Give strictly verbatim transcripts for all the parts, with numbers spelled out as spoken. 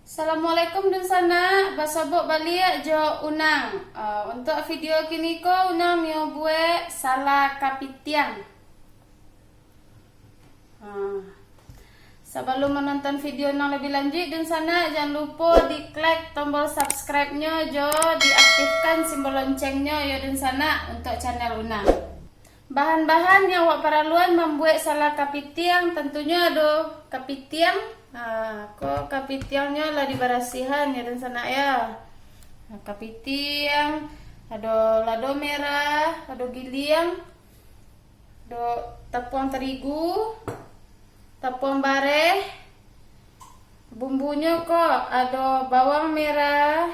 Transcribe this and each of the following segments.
Assalamualaikum dunsanak, basobok baliak jo Unang. Ah, untuak video kiniko Unang nio buek salak kapitiang. Ah, sabalum manonton video nan labiah lanjuik dunsanak, jan lupo di-klik tombol subscribe-nyo jo diaktifkan simbol lonceng-nyo yo dunsanak untuak channel Unang. Bahan-bahan yang awak paraluan mambuek salak kapitiang, tantunyo ado kapitiang. Ha, ko kapitiangnyo lah dibarasiahan yo dunsanak yo. Ha, kapitiang, ado lado merah, ado giliang, ado tapuang tarigu, tapuang bareh. Bumbunyo ko ado bawang merah,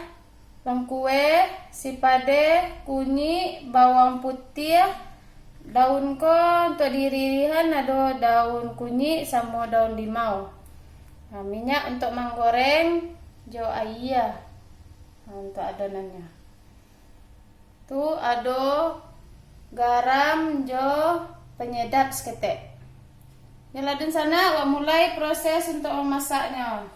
lengkueh, sipadeh, kunyik, bawang putiah, daun ko untuak diirih-irihan ado daun kunyik samo daun limau. Nah, minyak untuak manggoreng jo aia, nah, untuak adonannyo. Tu ado garam jo panyedap saketek. Yolah dunsanak, awak mulai proses untuak mamasaknyo.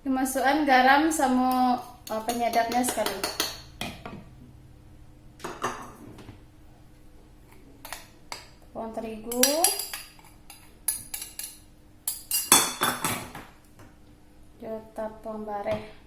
Dimasuakan garam samo, eh, panyadapnyo sakali. Tepung terigu. Jo tepung bareh.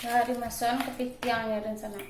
Nah, dimasuakan kapitiangnyo dunsanak.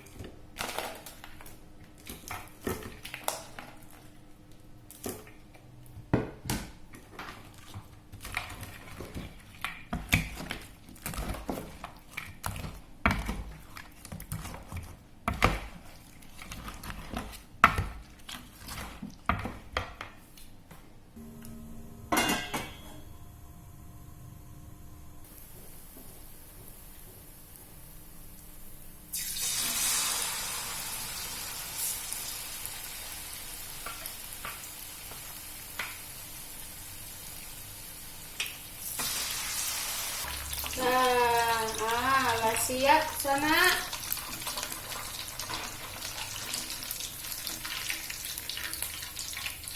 Nah, ah, lah siap, sanak.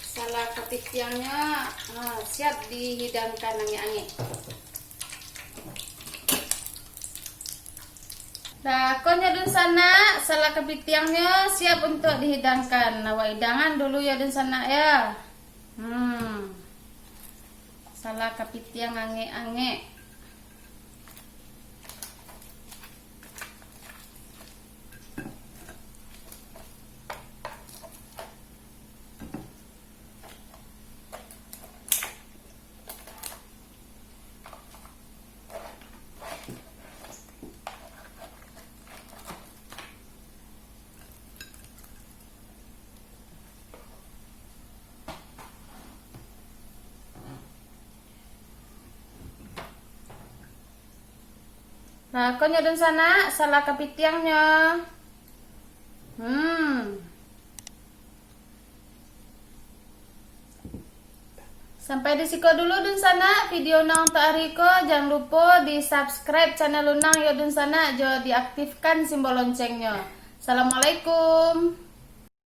Salak kapitiangnyo, ah, siap dihidangkan angek-angek. Nah, ko nyo dunsanak, salak kapitiangnyo siap untuak dihidangkan. Awak hidangan dulu yo dunsanak yo. Hmm. Salak kapitiang angek-angek. Nah, ko nyo dunsanak, salah kapitiangnyo. Hmm. Sampai di siko dulu dunsanak video nan untuak ari ko. Jan lupo di-subscribe channel Lunang yo dunsanak, jo diaktifkan simbol loncengnyo. Assalamualaikum.